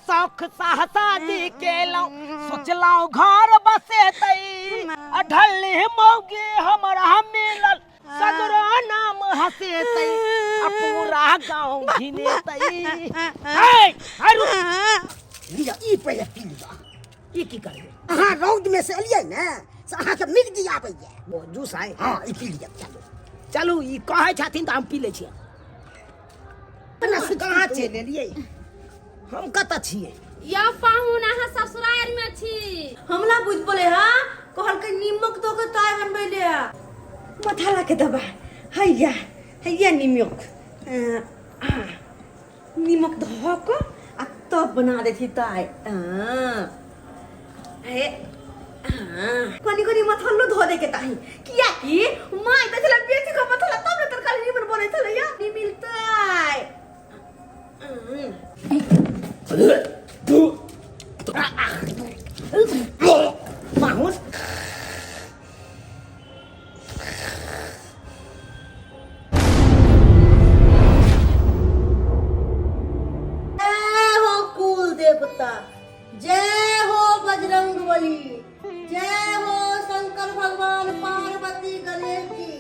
शौख सा शादी केलहुँ, सोचलहुँ घर बसेतै, आ ढल्ली मौगी हमरा मिलल, सगरो नाम हसेतै आ पूरा गाँव घिनेतै। हे, हे, रुक। लिअ, ई पहिले पी लिअ। ई की करबै? अहाँ रौद में से एलियै ने से अहाँके मिर्गी आबैया। ओ जूस आइ? हँ, ई पी लिअ। चलू चलू, ई कहै छथिन तऽ हम पी लै छियै। कहाँ चलि एलियै हम? कतऽ छियै? यौ पाहुन, अहाँ ससुराल में छी। हमरा बुझ पड़े हा, कहलकै नीमक दऽ के ताय बनबै ले। मथाला के दबा हैया हैया नीमक, नीमक धऽ कऽ आ तब बना दै छी ताय। हे, कनि कनि मथल्लो धऽ दै के ताही, कियाकि माय दै छलै बेसी कऽ मथल्ला तब ने तरकारी नीमन बनै छलै। या नी मिलतै। माहुर। जय हो कुल देवता, जय हो बजरंग बली, जय हो शंकर भगवान, पार्वती, गणेश जी,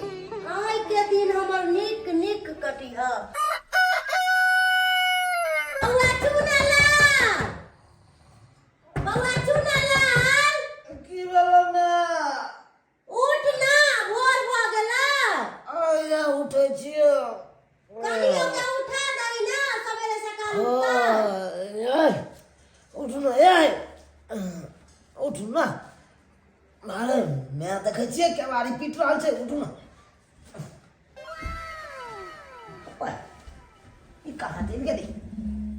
आइ के दिन हमर नीक नीक कटिह। बौआ चुनालाल, बौआ चुनालाल। की भेलो माय? उठ ना, भोर भऽ गेलै। आया, उठै छियै। कनियो के उठा दही ना, सवेरे सकाल उठता। उठू ने, ए उठू ने। अरे मैं देखै छियै केवाड़ी पीट रहल छै, उठू ने। ई कहाँ चलि गेलै?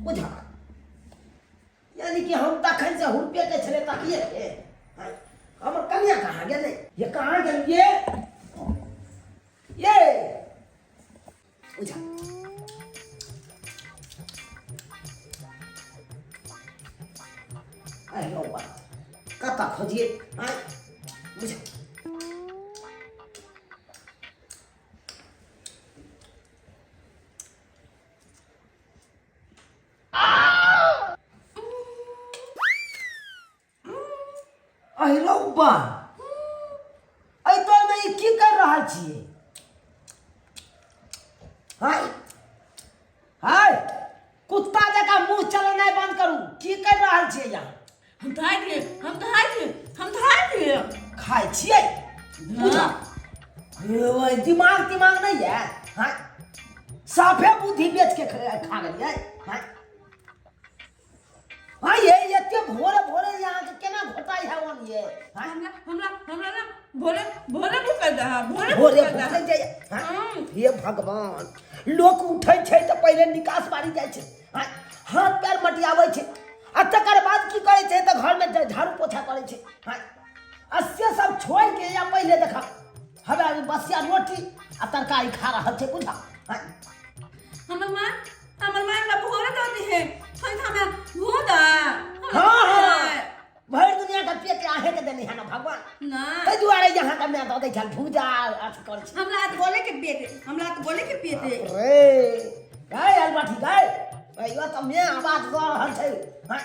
बुझा यानी कि हम तखन से हुरपे के छलै तकिए के। आँय, हमर कनिया कहाँ गेलै? ये कहाँ गेल? ये बुझा अरे रौआ, कतऽ खोजिए? आँय, बुझा अरे रौबा, एहि तोरमे ई की कर रहल छियै? हाय हाय, कुत्ता जकाँ मुँह चलेनाइ बंद करू। की कर रहल छियै यहाँ? हम तऽ खाइ छियै, हम तऽ खाइ छियै, हम तऽ खाइ छियै। खाइ छियै? बुझा ओए, दिमाग तिमाग नहीं है? हाँ, साफे बुद्धि बेच के खा गेलियै। हाँ हाँ, ये एते भोरे भोरे यहाँ के केना घोटाई है ओन ये? हाँ, हमरा हमरा हमरा ना भोरे भोरे भूख लगता है, भोरे भूख भोरे लगता भूख है। लागि जाइए। हाँ? हे भगवान, लोक उठै छै तऽ पहिले निकास बारी जाइ छै। हाँ, हाथ पैर मटियाबै छै आ तकर बाद की करै छै तऽ घरमे झाड़ू पोछा करै छै। हाँ, आ से सब छोड़ि के या पहिले देखा हवे बसिया रोटी आ तरकारी खा रहल छै। बुझा। हाँ, हमर माँ, हमर माँ हमरा भोरे दऽ दी है, थोड़ी हमरा भूत है। हाँ हाँ, भरि दुनिया के पेट अहें के देने है ना भगवान? ना। ताहि दुआरे यहाँ के मैं दऽ दै छल भूजा अथी करै छी। हमरा हाथ बोले के पेट, हमरा हाथ बोले के पेट। रे गए अलबाठी गए, अयो तऽ मैं आवाज दऽ रहल छै। हाँ,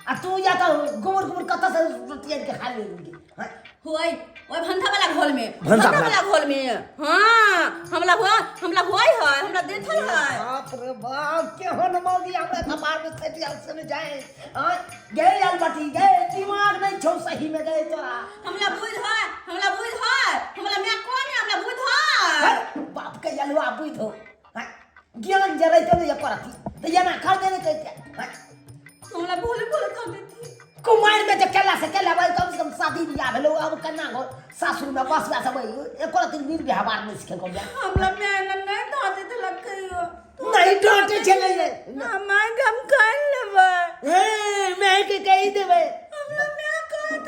आ तू या तऽ गोबर गोबर कतऽ से रोटी आनि के खा लेली? हाँ, होय ओय भंसा वाला घोल में। भनसा भंसा वाला। वाला घोल में। हाँ, हमला हुआ, हमला हुआ है, हमरा देखल है। बाप रे बाप, केहन मौगी हमरा कपार में सटि गेल से ने जाए। हाँ, गए अलबटी गए, दिमाग नहीं छौ सही में गए तोरा। हमला बुझ है, हमला बुझ है, हमला मैं कौन है, हमला बुझ है। है, बाप के अलुआ बुझ हो। हाँ, ज्ञान जे रहितो ने एको रत्ती तऽ एना कर देने कहिते। हाँ, हमला भोले भोले कर देती। कुमारि में जे केला से केला भाई, कम से कम शादी बियाह भेलो, अब केना घर सासुर में बसबा सब एको रत्ती नीर व्यवहार नहीं सिखेलको। हमला मैं ना नहीं डांटे तो लग गई हो। नहीं डांटे छलै रे। माय के हम कर लेबै। ए, मैं के कहि देबै। हमला मैं कहत।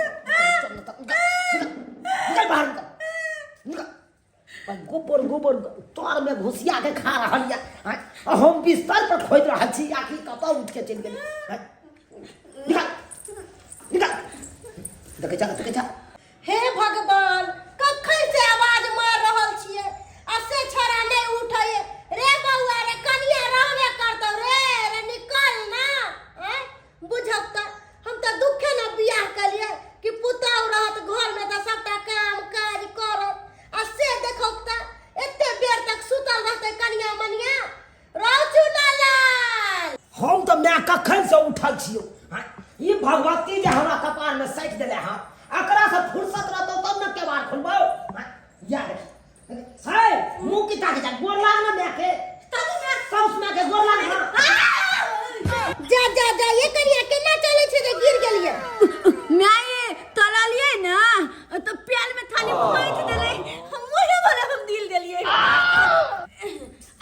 निकल बाहर, निकल निकल। भाई, गोबर गोबर तोर में घुसिया के खा रहल या। आँय, आ हम बिस्तर पर खोजि रहल छी आखिर कतऽ उठि के चलि गेलै। आँय, निकल निकल, देखै जा, देखै जा। हे भगवान, कखन से आवाज मार रहल छियै आ से छोरा नहि उठै। रे बौआ रे, कनिया रहबे करतौ रे, रे निकल ना। आँय, कखन से उठल छियौ। हाँ, ई भगवती जे हमरा कपार में सटि देले हँ, एकरा से फुर्सत रहतौ तब ने केवाड़ खोलबौ। हाँ, या देखी सै मुँह की ताके जा, गोर लाग ना माय के, साउस माय के गोर लाग ना। जा जा जा, ये कनिया केना चलै छै जे गिर गेलियै? माय तललियै ना तो प्याल में थाली फाँक देले, हम मुहे वाला हम दिल देलियै।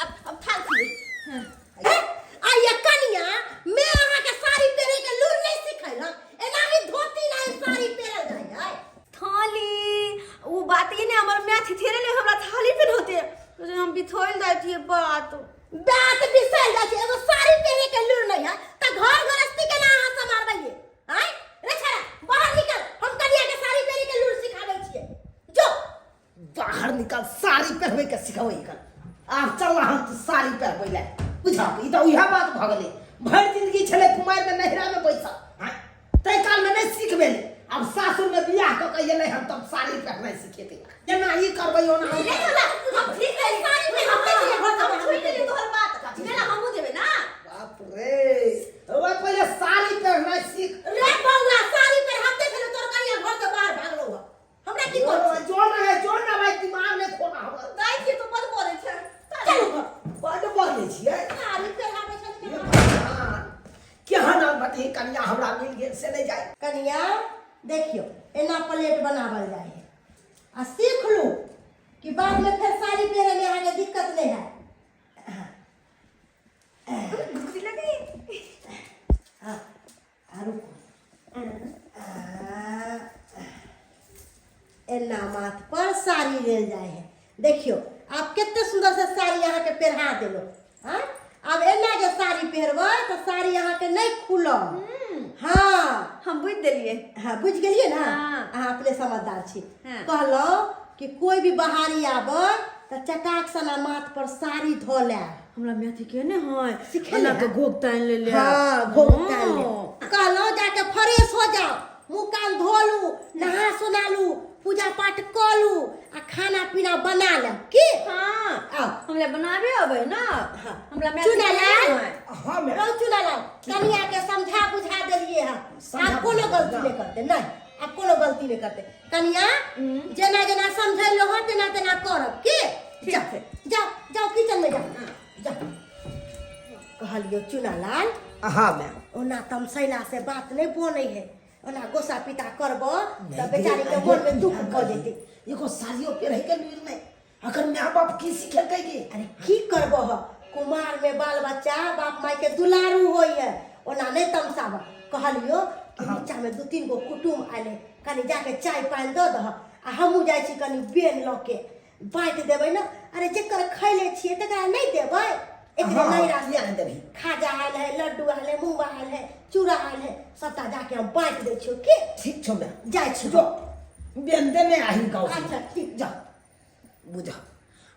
अब थाल छुए। आ ये कनिया, मैं अहाँ के साड़ी पहिरे के लूर नहीं सिखैल, एना ही धोती नहीं साड़ी पहिरल जाइ है। थाली उ बात ई ने हमर माय थिथेरे ले हमरा थाली पेन्हते तो हम बिथोइल जाइ छियै बात। बात बिसरि जाइ छै, एगो साड़ी पहिरे के लूर नहीं है त घर गृहस्थी केना अहाँ सम्हारबै? आँय रे छड़ा, बाहर निकल, हम कनिया के साड़ी पहिरे के लूर सिखाबै छियै, जो बाहर निकल, साड़ी पहनबै के सिखबै एकर। आब चल हम तू साड़ी पहनबै ले, बुझल? ई तऽ उएह बात भऽ गेलै, भरि जिंदगी छलै कुमारिमे नैहरामे बैसल, आँय, ताहि कालमे नहि सीख भेलै, आब सासुरमे बियाह कऽ के एलै हन तब साड़ी पहननाइ सिखेतै, जेना ई करबै ओना हम रे छड़ा, हम ठीक है साड़ी पहिरते छियै, हम छुइ देलियै तोहर बात, जेना हमहूँ देबै ना। बाप रे, ओए पहिले साड़ी पहननाइ सीख। रे बौआ, साड़ी पहिरते छलै तोर कनिया घर से बाहर भागलौ हँ, हमरा की कहै छी? जोर ना है, जोर ना भाई, दिमाग नहीं खोना हमर। दाइ छियै तो बड बोलै छै। चलू घर। बड बोलै छियै। साड़ी पहिराबै छलै हे भगवान, केहन अनमति कनिया हमरा मिल गेल से नहि जाय। कनिया देखियो, एना प्लेट बनावल जाय है आ सीख लू कि बाद में फिर साड़ी पहने में अहाँके दिक्कत नहीं है। घुघरी लगी। हाँ, आ रुकू, आ, एना माथ पर साड़ी लेल जाय है। देखियो आप कते सुंदर से साड़ी अहाँके पहिरा देलो। हाँ, आब एना जे साड़ी पहिरबै तऽ साड़ी अहाँके नहीं खुलत। हाँ, हम बुझि देलियै। हाँ, बुझि गेलियै ना? हाँ। अहाँ अपने समझदार छी। हाँ। कहलहुँ कि कोई भी बाहरी आबै तऽ चटाक सना माथ पर साड़ी धऽ ले। हमरा मैथी के ने है सिखेले एना के है। घोघ तानि लेले। हाँ, घोघ तानि ले। कहलहुँ जाके फ्रेश हो जाओ, मुँह कान धो लू, नहा सोना लू, पूजा पाठ कऽ लू आ खाना पीना बना लेब की? हाँ। आउ। हमरा बनाबे अबै ना। हाँ। हमरा मैथी चुना के लाल। ने है। हाँ, मैं रौ चुना लाल, कनिया के समझा बुझा देलिए हँ, समझा आब कोनो बुझा गलती नहीं करते, नहीं आब कोनो गलती नहीं करते। कनिया जेना जेना समझेलो हँ तेना तेना करब की? ठीक जाओ छै। जाओ जाओ, किचन में जाओ, जाओ। कहलियो चुना लाल। हाँ मैम। ओना तमसैला से बात नहीं बनै है, ओना गोसा पिता करबो तऽ बेचारी के मन में दुख भऽ जेतै। एगो साड़ियो पहिरे के लूरि नहि, अगर my बाप की सिखेलकै गे? अरे की करबो ह, कुमार में बाल बच्चा बाप माय के दुलारू होइ है, ओना नहीं तमसाब। कहलियो कि नीचा में 2-3 गो कुटुम आयल है, कनी जाके चाय पानि दऽ दह आ हमहूँ जाइ छी कनी बेन लऽ के बाँटि देबै ने। अरे जेकर खैले छियै तकरा नहि देबै? एकरे हाँ, नैरा किया नहि देबही? खाजा आयल है, लड्डू आयल है, मूंगा आयल है, चूड़ा आयल है, सबटा जाके हम बाँटि दै छियौ की? ठीक छौ माय। जाइ छी। जो बेन देने आही गाँव से। अच्छा ठीक। जा बुझ,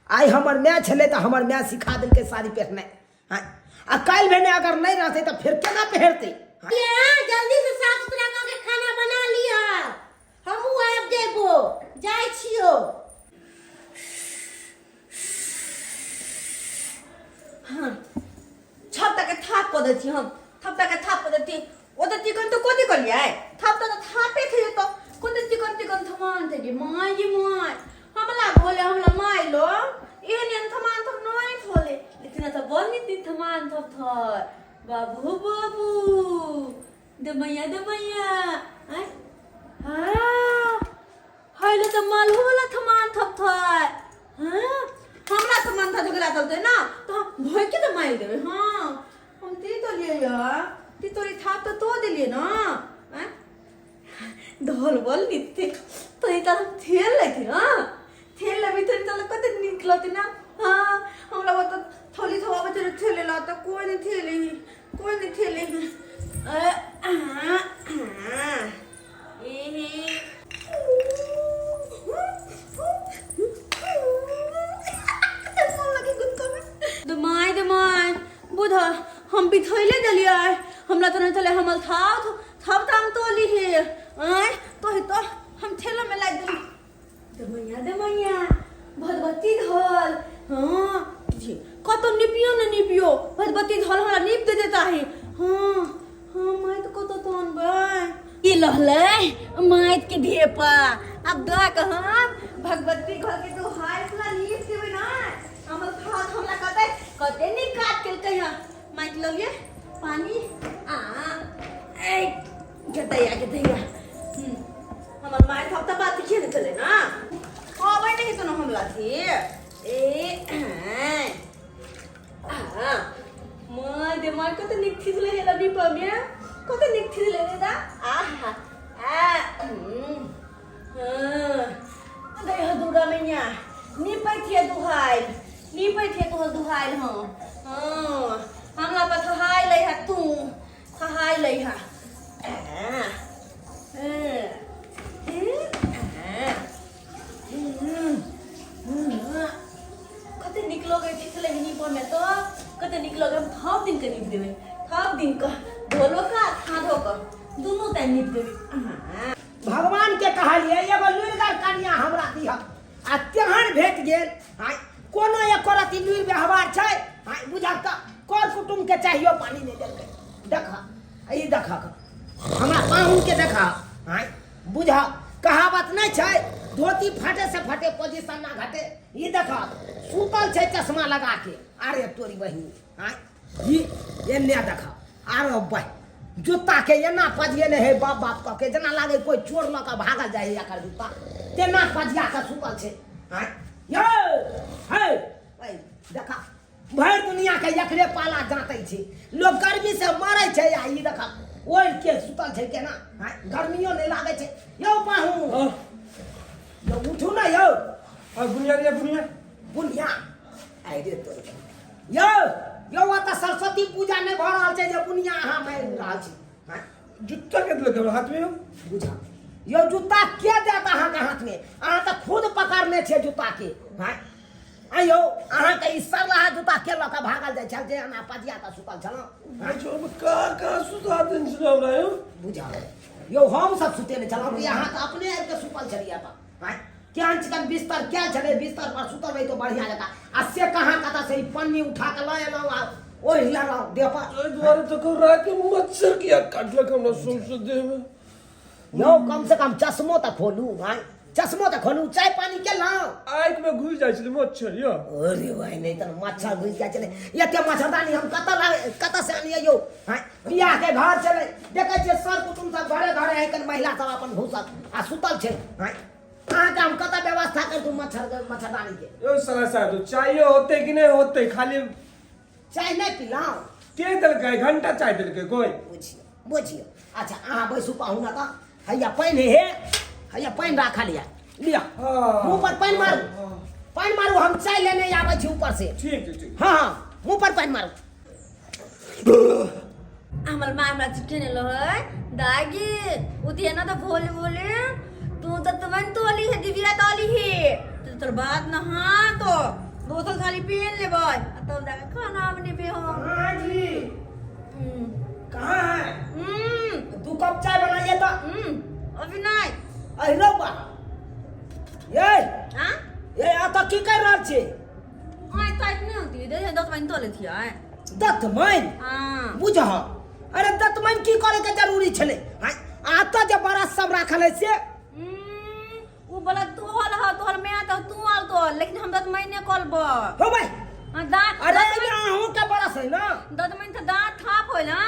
आइ हमर माय छलै तऽ हमर माय सिखा देलकै साड़ी पहिरनाइ। हाँ, आ काल्हि भेने अगर नहि रहतै तऽ फेर केना पहिरतै? हाँ। ये जल्दी से साफ सुथरा कऽ के खाना बना लिअ, हमहूँ आबि जेबो, जाइ छियौ। हाँ, छपटा के थाप कऽ दै छी हम, थपटा के थाप कऽ दै छी। ओ तऽ चिकन तऽ कोथी कहलियै, थाप तऽ थापे थे तो कोन चिकन चिकन थमान थे कि my जी my, हमला बोले हमला my low एहन एहन थमान थप नहीं थोले, लेकिन तो बड़ नीक थमान थप थर। बाबू बाबू दमैया दमैया, आय हाँ हैले तो मालूम वाला थमान थप थर। हाँ, हमरा थमान था झगड़ा चलते ना तो हम भोई के तो मार देबे। हाँ, हम ती तो लिए यार, ती तोरी थाप तो तो दिलिए ना। आय धोल बोल नित्य तो ई तर हम थेल लेथि ना, थेल लेबी तो ई तर कते नीक लगते ना। हाँ, हमरा बता थोली थवा बच्चे थेले ला तो कोई नहीं थेले ही, कोई नहीं थेले ही। अ, आ, आ, एहे। दमाय दमाय बुध हम बिथैले देलियै, हमरा तऽ नहि छलै हमर थाप थाप ताम तोली हे। आँय तो ही तो हम ठेला में लागि गेली। दमैया दमैया भगवती धल। हाँ जी, कतौ निपियो न निपियो, भगवती धल हमरा नीप दे देता है। हाँ हाँ माइत कतऽ तऽ अनबै की लहलै माइत के ढेपा अब दऽ के हम भगवती घर के दुहार पूरा नीप देबै ना हमर भात हमरा कहतै कते नीक काज केलकै हँ माइत लगिए पानी आ ए गेदैया गेदैया हमर माय सब तऽ बात किए ने चले ना अबै नहि हेतौ ने हमरा थी ए आ माय दे माय कते नीक थिजले हे लगी पमे कते नीक थिजले रे दा आहा आ हाँ दे हो दुर्गा मैया निपै थिए दुहाइल निपै थिए तोहर दुहाइल हाँ हाँ हमरा पर थहाइ लै हा तू थहाइ लै हा कते नीक लगै छै छलै नीपऽमे तऽ कते नीक लगै हम थप दिनके नीप देबै थप दिनके धोलो कऽ आ थाधो कऽ दुनू टाइम नीप देबै भगवान के कहलियै एगो लुरिगर कनिया हमरा दिह आ तेहन भेट गेल आँय कोनो एको रति लुरि व्यवहार छै आँय बुझक तऽ कर कुटुम्ब के चाहियो पानी नहि देलकै देख ई देखक हमरा पाहुन के देख आँय बुझ कहावत नहि छै धोती फाटे से फटे पोजीशन ना घटे ई देख सुतल छै चश्मा लगा के अरे तोरी बहिनी आँय ई एने देख आरो बह जूता के एना पजिएने है बाप बाप कऽ के जेना लागे कोई चोर लऽ कऽ भागल जाइ है एकर जूता तेना पजिया कऽ सुतल छै आँय यौ हे देखा भरि दुनिया के एकरे पाला जाँतै छै लोक गर्मी से मरै छै आ ई देखा ओढ़ि के सुतल छै केना आँय गर्मियो नहि लागै छै यौ पाहु हाँ। यौ उठू ने यौ हाँ, बुनिया लिया बुनिया बुनिया आइ रे तोर यौ यौ ओतऽ सरस्वती पूजा नहि भऽ रहल छै जे बुनिया अहाँ मारि रहल छी आँय जूता के देलक हमरा हाथ में यौ बुझा यौ जूता के देत अहाँके हाथमे अहाँ तऽ खुद पकड़ने छियै जूताके आँय आँय यौ अहाँके ई सरलाहा जूता के लऽ कऽ भागल जाइ छल जे एना पजिया कऽ सुतल छलहुँ अच्छा ओहिमे कहाँ कहाँ सुता देने छलहुँ हमरा यौ बुझा यौ हम सब सुतेने छलहुँ कि अहाँ तऽ अपने आबि कऽ सुतल छलियै एतऽ आँय केहन चिकन बिस्तर कयल छलै बिस्तर पर सुतल रहितो बढ़िआँ जकाँ आ से कहाँ कतऽ से ई पन्नी उठा कऽ लऽ एलहुँ आ ओढ़ि लेलहुँ देह पर एहि दुआरे तऽ कहू रातिमे मच्छर किया काटलक हमरा सौंसे देहमे यौ कम से कम चश्मो तऽ खोलू आँय चश्मो तऽ खोलू चाय पानी केलहुँ आँखिमे घुसि जाइ छलै मच्छर यौ अरे भाई नहि तऽ मच्छर घुसि जाइ छलै एते मच्छरदानी हम कतऽ लाबै कतऽ से आनियै यौ आँय बियाह के घर छलै देखै छियै सर कुटुम सब घरे घरे आइ काल्हि महिला सब अपन घुसल आ सुतल छै आँय अहाँके हम कतऽ व्यवस्था कर दू मच्छर मच्छरदानी के यौ साला साहब चाहिए होते कि नहि होते खाली चाय नहि पिलाउ के देलकै घंटा चाय देलकै कोई बुझियौ बुझियौ अच्छा अहाँ बैसू पाहुना तऽ हैया पानि हे हैया पानि राखल यऽ लिअ हाँ। मुँह पर पानि मारू पानि मारू हम चाय लेने आबै छी ऊपर से ठीक छै ठीक हाँ हाँ मुँह पर पानि मारू हमर माँ हमरा चिट्ठी ने है दागी उतिये ना तो भोले भोले तू तो तुमन तोली है दिव्या तोली है तो तोर बात ना हाँ तो दोसर थाली पहन लेबै आ तब जाके खाना बनेबै हम हाँ जी हम्म, कहाँ है हम्म, दू कप चाय बनाइए तो हम्म, अभी नहीं अरे बा ये हाँ ये एतऽ की कर रहल छी आय तो इतने होती है जैसे 10 महीने तो लेती है दतमनि हाँ बुझह अरे दतमनि की करे के जरूरी छलै आँय, आ एतऽ जे बरस सब राखल है से हम्म, उ बोला तू हल ह तोहर मैं तो तू आल तो लेकिन हम 10 महीने कलब हो भाई हाँ, दांत अरे अहूँ के बरस है ना 10 महीने तो दांत थाप होइल ना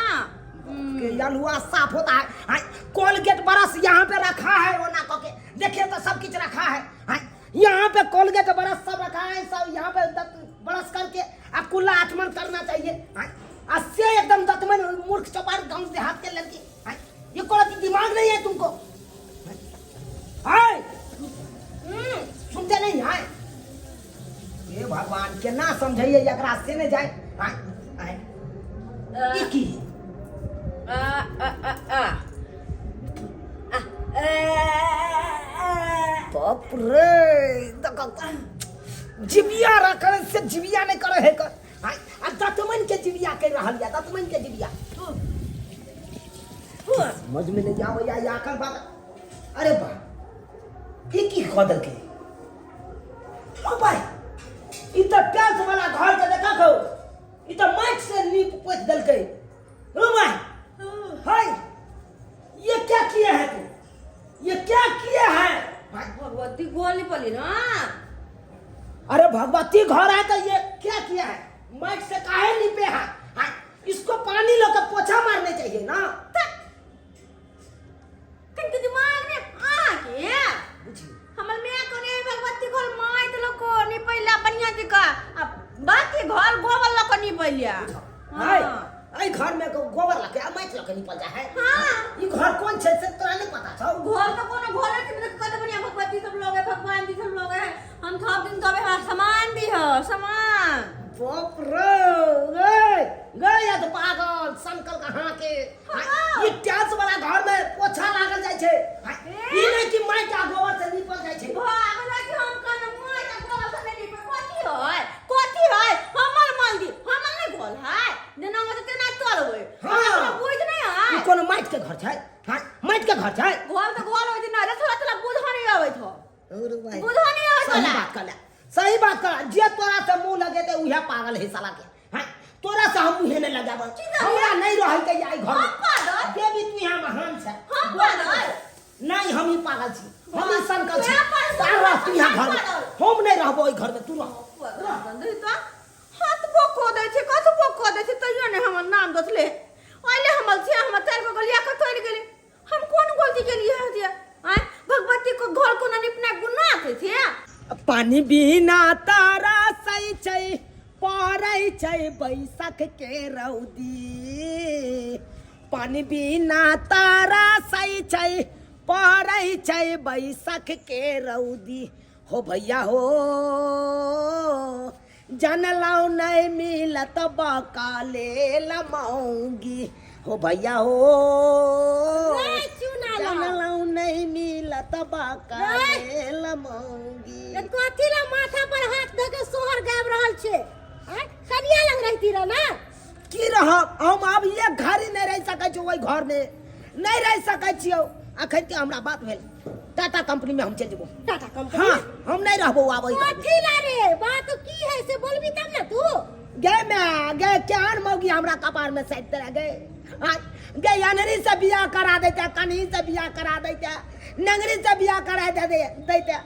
के यलुआ साफ होता है आँय, कोलगेट बरस यहाँ पे रखा है वो ना के देखिए तो सब कुछ रखा है आँय, यहाँ पे कोलगेट बरस सब रखा है सब यहाँ पे दत बरस करके अब कुल्ला आचमन करना चाहिए आँय, आ से एकदम दतमन मूर्ख चपार गांव देहात के लड़की आँय, ये कोई दिमाग नहीं है तुमको आय सुनते नहीं आय हे भगवान केना समझैये एकरा से नहीं जाए आय आय ई की आ आ आ आ आ आ बाप रे देखो जिबिया रखल से जिबिया नहीं करे है कर आय आ दतमन के जिबिया कर रहल या दतमन के जिबिया समझ में नहीं आवे या या कर बात अरे बा ई की कह देलकै ओ भाई ई तऽ टाइल्स वाला घर के देखा खो ई तऽ माटि से नीप पोति देलकै ओ my, हाय, ये क्या किया है तू? ये क्या किया है भाई? भगवती गोली पली ना। अरे भगवती घर है तो ये क्या किया है? माइक से काहे लीपे है? हाय, इसको पानी लेकर पोछा मारने चाहिए ना। कन के दिमाग में आ के बुझी हमर मैं कोने भगवती घर माइत लोको नि पहिला बढ़िया दिका आ बाकी घर गोबर लोको नि पहिला। हाय, आई घर में गोबर लके आ माइक लके निपल जा है। हाँ। ई घर कौन छै से तोरा नहीं पता छौ? घर तो कोनो घर है कि कत बढ़िया भगवती सब लोग है, भगवान जी सब लोग है। हम सब दिन तबे हमार सामान दी हो सामान। बाप रे, गे गे या तो पागल संकल कहाँ के। हाँ। ई टाइल्स वाला घर में पोछा लागल जाय छै। ई नहीं कि माइक आ गोबर से निपल जाय छै। भागला कि हम कहना माइक आ गोबर से नहीं निपल। कथी है, कथी है? हमर माल दी, हमर नहीं गोल है, जेना होते तेना तोड़बै। हाँ। हमरा बुझ नहीं है। ई कोनो माइक के घर छै? हां, माइक के घर छै। घर तो घर होय ना रे, थोड़ा थोड़ा बुझ नहीं आबै थो। और भाई। बुझ नहीं आबै सही थोला। बात कहला, सही बात कहला। जे तोरा से मुंह लगेते उहे पागल है साला के। हां, तोरा से हम मुंहे नहीं लगाब, हमरा नहीं रहै के आई घर में। हम पागल? देवी तू यहाँ महान छै। हम पागल? नहीं, हम ही पागल छी, हम ही सनकल छी। तू पागल, तार रह तू यहाँ घर में। पागल। हम नहीं रहबो ओहि घर में, तू रह। हाथ बोको दै छै, कथु बोको दै छै, तैयो नहि हमर नाम दोसले। अइले हमर छै, हमर चारि गो गलिया कतौ चलि गेलै। हम कोन गलती केलियै हतिया? आँय, भगवती को घर कोना निपना गुनाह छै छै? पानी बिना तारा सही छै, पड़ै छै बैसाख के रौदी। पानी बिना तारा सही छै, पड़ै छै बैसाख के रौदी। हो भैया हो, जनलौ नहीं मिलत बकाले लमौगी। हो भैया हो, जनलौ नहीं मिलत बकाले लमौगी। कथी ला माथा पर हाथ धऽ के सोहर गाबि रहल छै? आँय, कनिया लग रहती रह ना। की रहब हम? आब एक घड़ी नहीं रहि सकै छी ओहि घर में, नहीं रहि सकै छियौ। अखन के हमरा बात भेल, टाटा कंपनी में हम चलि जेबो। टाटा कंपनी? हाँ, हम नहीं रहबो आब ओहि घर में। कथी ला रे? बात की है से बोलबी तब ना तू। गे मैं गे, केहन मौगी हमरा कपार में साटि देले गे। हाँ, गे अनरी से बियाह करा दैते, कन्ही से बियाह करा दैते, नंगरी से बियाह करा दे दैते,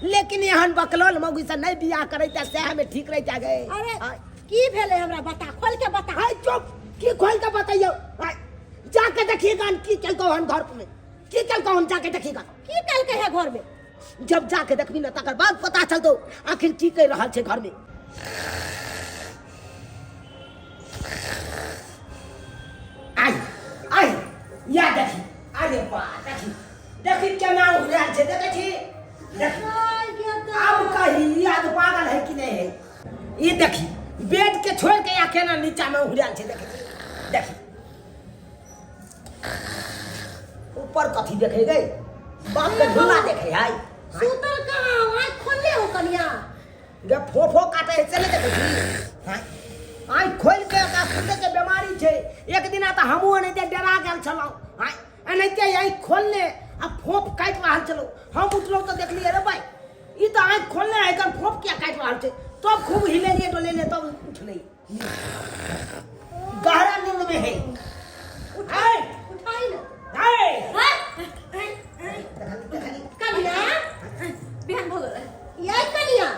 लेकिन एहन बकलोल मौगी से नहीं बियाह करैते, सएह में ठीक रहिते गे। अरे हाँ। की भेलै हमरा बता, खोल के बता। हाय चुप, की खोल के बतैयौ? हाय, जाके देखिएगा की केलकौ हन घर में, की केलकौ हन, जाके देखिएगा की केलकै है घर में। जब जाके देखबी ना तकर बाद पता चलतौ आखिर की कहि रहल छै घर में। आई आई या देखी, अरे बा देखी, देखी केना उड़ायल छै, देखै छी? देखी आब कही याद पागल है कि नहीं है। ई देखी बेड के छोड़ के या केना नीचा में उड़ायल छै, देखै छी? देखी ऊपर कथी देखे गई, बाप के ढूंढा देखे है। सुतल कहाँ हो? आँख खोलले हो कनिया? गे फोफो काटे है चले देखे छी। हाँ, आँख खोल के ओकरा सुते के बीमारी छै। एक दिना तऽ हमहूँ एनाहिते डरा गेल छलहुँ। हाँ, एनाहिते आँखि खोलने आ फोफ काटि रहल छलहुँ। हम उठलहुँ तऽ देखलियै रे भाई, ई तऽ आँखि खोलने है, एकर फोफ किया काटि रहल छै? तब खूब हिलेलियै डोलेलियै तब उठलै। गहरा नींद में है। उठाई उठाई ना। हाय, कनिया बिहान भऽ गेलै। ये कनिया,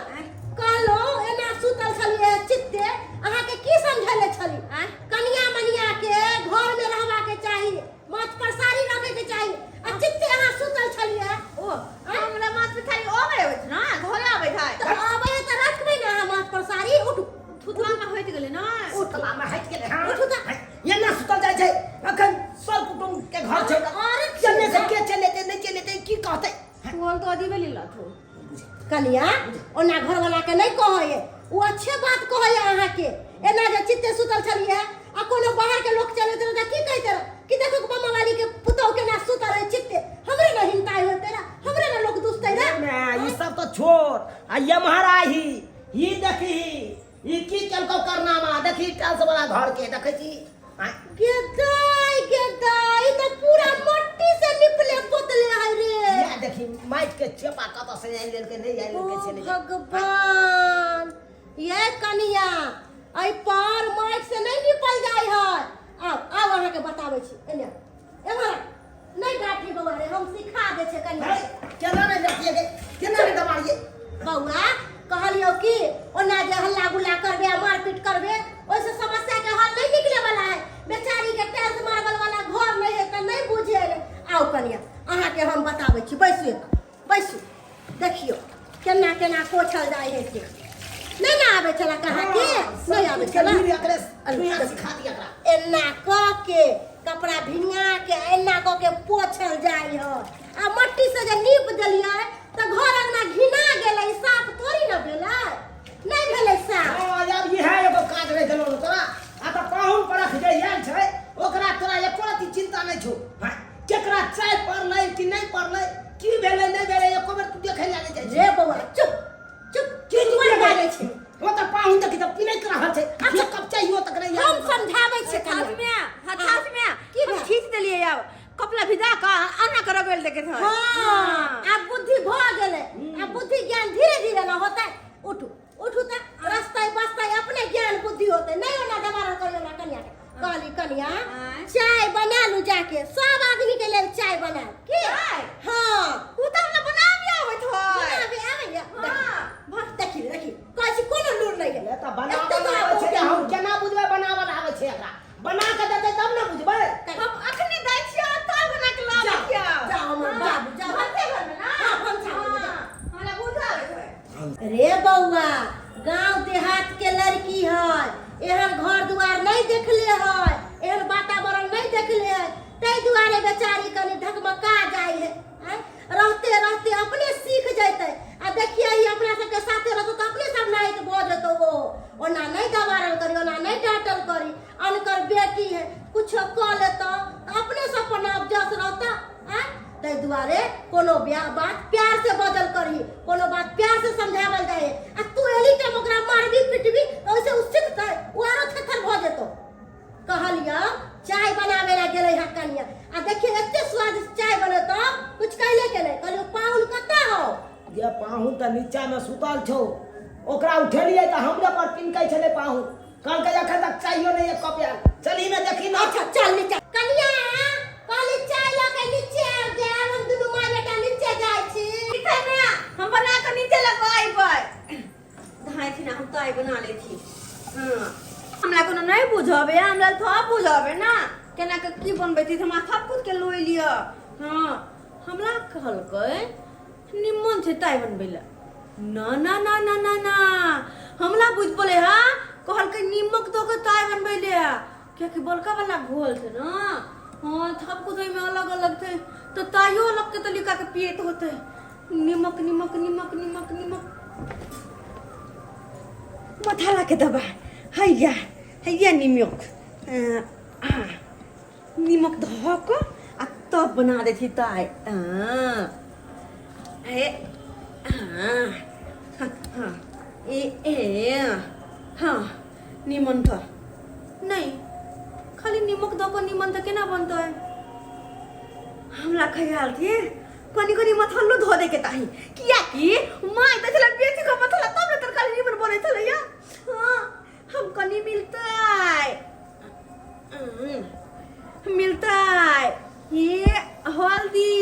कहलो एना सुतल छलियै चित्ते, अहाँके की समझेले छली? आँय? कनिया मनिया के घर में रहबा के चाही, माथ पर साड़ी रखे के चाही, आ चित्ते अहाँ सुतल छलियै। ओ हमरा माथ पे थारी अबै होइत ना, घर आबै थाई। तऽ आबै है तऽ रखबै ना अहाँ माथ पर साड़ी। उठू। थुथला में होइत गेलै ना। सुतला में हटि गेलै। हाँ, उठू तऽ। एना सुतल जाइ छै? अखन सब कुटुम्ब के घर छै, औरत चलने से के चले एतै, नहि चले एतै, की कहतै? बोल तो अजीबे लीला थो। कनिया, ओना घरवाला के नहीं कहै, ओ अच्छे बात कहै अहाँके। एना जे चित्ते सुतल छलियै आ कोनो बाहर के लोक चलैत रहै तऽ की कहैत रहै कि देखो मामा वाली के पुतहु केना सुतल है चित्ते? हमरे ने हिंताई होते रहे, हमरे ने लोग दुसते रहे। मैं ई सब तो छोड़, आ ये महाराही ई देखी, ई की केलकौ करनामा? देखी टाइल्स वाला घर के देखै छी? आँय? गेदाई गेदाई, तऽ पूरा मट्टी से निपले पोतले है रे। या देखी माटि के चेपा कतऽ से आनि लेलकै, नहि आनि ओ लेलकै से नहि। भगवान, ये कनिया, एहि पर माटि से नहीं निपल जाय है, आउ आउ अहाँके बताबै छी एने एम्हर आउ। नहि डाँटी बौआ रे हम सिखा दै छियै कनि है, केना नहि डटिए गे केना नहि दबाड़िए बौआ कहलियौ कि ओना जे हल्ला गुल्ला करबे आ मारपीट करबे ओहिसँ समस्या के हल नहि निकले वाला है बेचारी के टाइल्स मार्बल वाला घर नहि है तऽ नहि बुझे आउ कनिया अहाँके हम बताबै छी बैसू एतऽ बैसू देखियौ केना केना पोछल जाइ है से नहि ने आबै छलै अहाँके नहि आबै छलै एकरे सिखा दिया एकरा एना कऽ के कपड़ा भिंगा के एना कऽ के पोछल जाइ है आ मट्टी से जे नीप देलियै तऽ घर अंगना घिना गेलै साफ थोड़ी ने भेलै नहि भेलै साफ हाँ, आब इएह एगो काज रहि गेलौ ने तोरा आ तऽ पाहुन परख जे आयल छै ओकरा तोरा एको रत्ती चिंता नहि छौ हाँ, केकरा चाय पड़लै कि नहि पड़लै की भेलै नहि भेलै एको बेर तू देखै लए नहि जाइ रे बौआ चुप चुप की चुप चुप बाजै छै ओ तऽ पाहुन देखी तऽ पिनैत रहल छै अच्छा कप चाहियो तक नहि हम समझाबै छियै हाथ कनिया में हाथ में की हम भेल? खींच देलियै आब कपड़ा भिजा कऽ आना कर रगड़ि देके था हाँ आब बुद्धि भऽ गेलै आब बुद्धि ज्ञान धीरे धीरे ना होतै उठू उठू तऽ रस्ते बस्ते अपने ज्ञान बुद्धि होतै नहि ओना दबारा करियो ना कनिया के कहली कनिया आँय। चाय बना लू जाके सब आदमी के लेल चाय बना की चाय? हाँ उ तऽ हमरा बनाबे आबैत है बनाबे आबैया हाँ। देखी देखी कहै छी कोनो लूर नहि है ले तऽ बनावल एते तोरा आबै छै बहुते हम लूर। केना बुझबै बनावल आबै छै एकरा बना के देतै तब ने बुझबै हम अखने जाइ छियै चाय बना के लाबै जाओ, छियै जाओ हमर बाबू, जाओ। भनसे घर में ना हाँ, भनसा घर में, हाँ, हमरा बुझा आबैत है रे बौआ गांव देहात के लड़की है एहन घर दुआर नहीं देखले है एहन वातावरण नहीं देखले है ताहि दुआरे बेचारी कनि ढकमका जाइ है आँय? रहते रहते अपने सीख जैते आ देखिए ई अपना सबके साथे रहतो तऽ अपने सब नाहित भऽ जेतौ ओ ओना नहीं दबारल करी ओना नहीं डांटल करी अनकर बेटी है कुछो कऽ लेतौ तऽ अपने सब पर नाप जस रहता आँय ताहि दुआरे कोनो बात प्यार से बदल करही कोनो बात प्यार से समझावल जाए आ तू एली टाइम ओकरा मारबी पिटबी तऽ ओइसे ओ सीखतै ओ आरो थेथर भऽ जेतौ कहलियै चाय बनावे ला गेलै हँ कनिया आ देखिए एते स्वादिष्ट चाय बनेतौ कुछ कहले के नहि कहलियै पाहुन कतऽ हौ जे पाहुन तऽ नीचा में सुतल छौ ओकरा उठेलियै तऽ हमरे पर पिनकै छलै पाहुन कहलकै एखन तक चाहियो नहि एक कप आयल चलही ने देखी ने अच्छा चल नीचा कनिया कहली चाय लऽ के नीचे आबि जायब हम दुनू माय बेटा नीचे जाइ छी ठीक है ना हम बना के नीचे लगवाइबै धाय थी ना हम ताय बना ले थी हाँ हमरा कोनो नहीं बुझाबे हमरा थोड़ा बुझाबे ना केना के की बनबै थी हमरा सब कुछ के लोई लिअ हाँ हमरा कहलकै निम्मन छै ताय बनबै ला ना ना ना ना ना ना हमरा बुझ पड़े हा कहलकै नीमक दऽ के ताय बनबै ले कियाकि बड़का वाला घोल छै ना हाँ सब कुछ ओहिमे अलग अलग छै तऽ ताइयो अलग के तरीका के पियैत होतै नीमक नीमक नीमक नीमक नीमक मथाला के दबा हैया हैया नीमक नीमक धऽ कऽ आ तब बना दै छी ताय हाँ हे हाँ हाँ ए ए हाँ नीमन थऽ नहि खाली नीमक दऽ कऽ नीमन तऽ केना बनतै हमरा ख्याल थी कनि कनि मथल्लो धऽ दैके ताही कियाकि माय दै छलै बेसी कऽ मथल्ला तब ने तरकारी नीमन बनै छलैया हाँ हम कनि मिलतै मिलतै हे हल्दी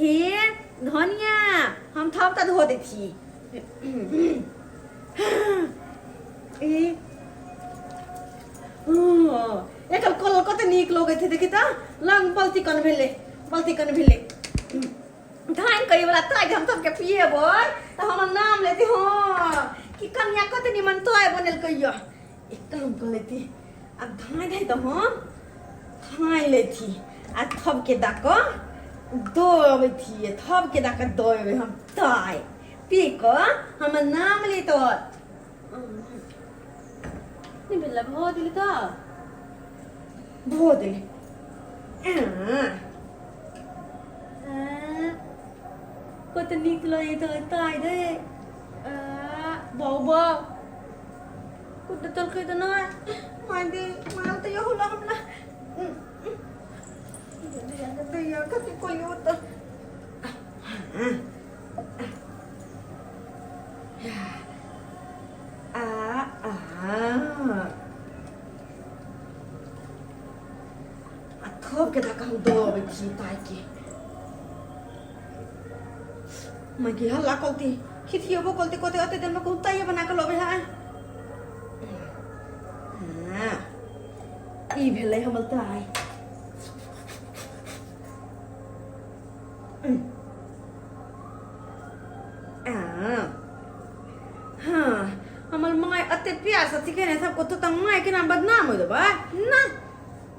हे धनिया हम थप तऽ धो दै छी ए एकर कलर कते नीक लगै छै देखी तऽ लंग बलती कन भेलै बलती कन भेलै धान करी वाला ताय हम सबके पिएबै तऽ हमर नाम लेती हँ कि कनिया कते निमन ताय बनेलकै यऽ एक काम कर लेती आब धाय धाय तऽ हम खाइ लेती आ थबके दऽ कऽ दऽ अबै थिए थबके दऽ कऽ दऽ अबै हम ताय पी कऽ हमर नाम लेतै नहि भेलै भऽ गेलै तऽ भऽ गेलै कत नीक लगैत है ताय रे बाबा कुट तलकै तऽ नहि माय दे माल तऽ यहो ला हमरा दैया कथी कोइयो तऽ आ आ थप के धक्का हम दऽ अबै छी ताइके माँ की हल्ला कलती खिथियेबो कलती कते अते देर में कहूँ ताइए बना के लबे है। हाँ ई भेलै हमर ताइ। हाँ हमर माय अते प्यार से सिखेने सबको तो तंग माय के नाम बदनाम हो देबै ना।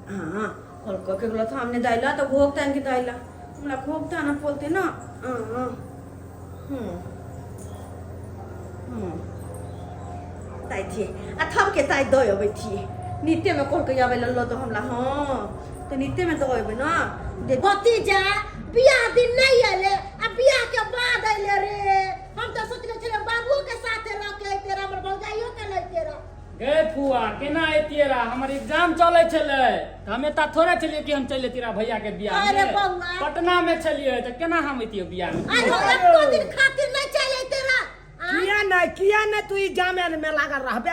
हाँ कल कह के गेलो सामने दाइला तो घोक तान के दाइला हमरा घोक ताना बोलते ना। हाँ हाँ हाँ ताइ थिए आ थप के ताइ दऽ अबै थिए नित्य में कल के आबै लल्लो तो हमरा। हाँ तो नित्य में दऽ अबै ना। भतीजा बियाह दिन नहीं अले आ बियाह के बाद अले रे। हम तो सोचले छले बाबुओ के साथे रह के अइते रह, हमर भौजाइयो के लैते रह। गे फुआ केना अइतियै रह, हमर एग्जाम चलै छलै तऽ हम एतऽ थोड़े छलियै कि हम चलि अइतियै रह भैया के बियाह अरे में। बौआ। पटना में छलियै तऽ केना हम अइतियै बियाह में? अरे एको दिन खातिर नहीं चलि अइते रह। किया नहीं, किया नहीं तू ई जामे में लागल रहबे?